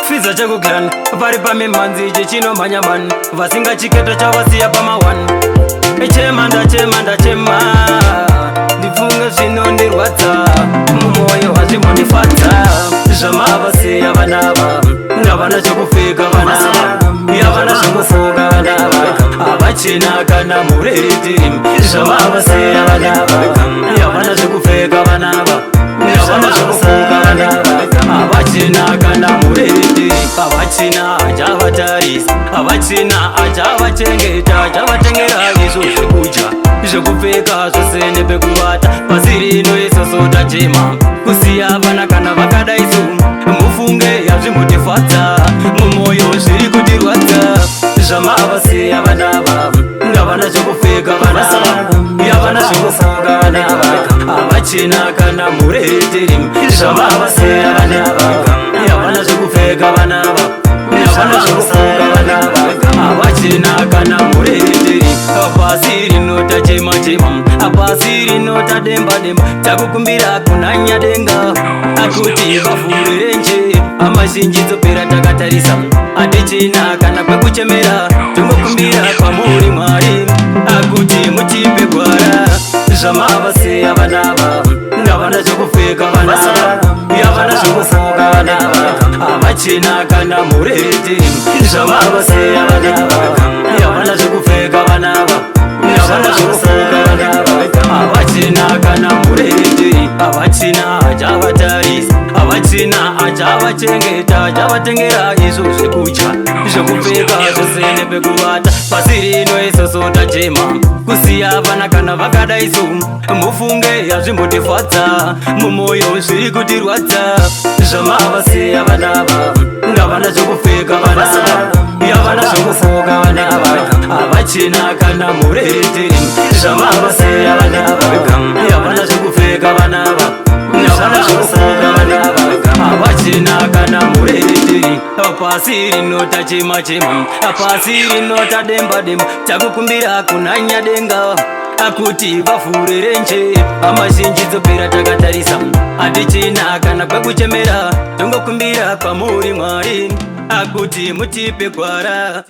Fiza chekuglan pari pamimhanzi ichi chinomhanya man vasingachiketa chavasiya pama1. Chema, ndachema, ndachema, ndifunge zvinondirwadza mumwoyo, hazvimbondifadza zvamavasiya vanava. Havana chekupfeka vanava, havana zvekufuka vanava, havachina kana muriritiri. Zvamavasiya vanava, havana zvekupfeka vanava, havana zvekufuka vanava, havachina kana muriritiri, havachina achavatarisa, havachina achavachengeta, achavatengera izvo zvekudya, zvekupfeka zvose nepekuvata. Pasi rino isusu tachema kusiya vana kana vakadaiso. Mufunge hazvimbotifadza mumwoyo, zviri kutirwadza zvamavasiya vanava. Havana zvekupfeka vanava, havana zvekufuka vanava, havachina kana muriritiri. Zvamavasiya vanava, havana zvekupfeka vanava, havana zvekufuka vanava, havachina kana muriritiri. Pasi rino tachema chema, pasi rino tademba demba, takukumbira kuna Nyadenga akuti vavhure renje. Hama zhinji dzopera takatarisa, hatichina kana kwekuchemera. Tongokumbira kwamuri Mwari akuti mutipe gwara. Zvamavasiya vanava, havana zvekupfeka vanava, havana zvekufuka vanava, havachina kana muriritiri. Zvamavasiya vanava, havana zvekupfeka vanava, havana zvekufuka vanava, havachina kana muriritiri, havachina achavatarisa, havachina achavachengeta, achavatengera izvo zvekudya, zvekupfeka zvose nepekuvata. Pasi rino isusu tachema kusiya vana kana vakadaiso. Mufunge hazvimbotifadza mumwoyo, zviri kutirwadza zvamavasiya vanava. Havana zvekupfeka vanava, havana zvekufuka vanava, havachina kana muriritiri. Zvamavasiya vanava, havana zvekupfeka vanava, havana zvekufuka vanava, havachina kana muriritiri. Pasi rino tachema chema, pasi rino tademba demba, takukumbira kuna Nyadenga akuti vavhure renje. Hama zhinji dzopera takatarisa, hatichina kana kwekuchemera. Tongokumbira kwamuri Mwari akuti mutipe gwara.